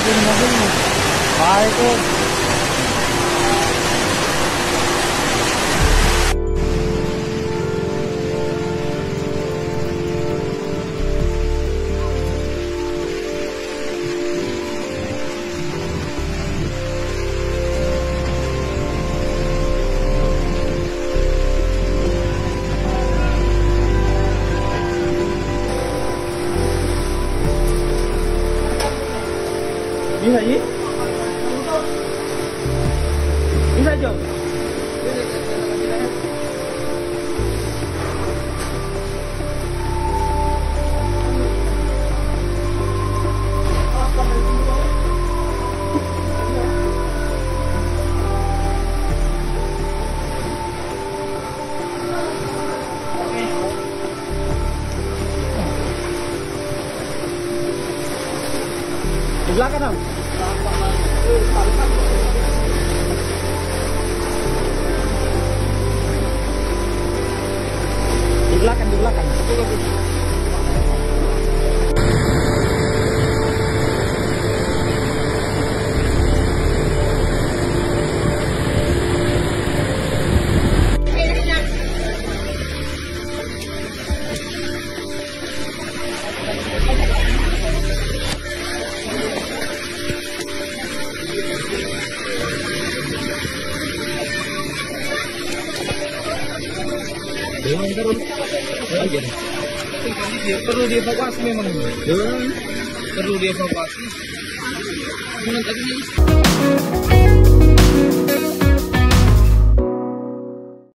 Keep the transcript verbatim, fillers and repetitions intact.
Baik, tuh. Bisa, Ji? Bisa, Jong? Di belakang, Om. Di belakang, di belakang. Doang terus. Lagi deh. Perlu dievakuasi memang. Doang. Perlu dievakuasi. Cuman tadi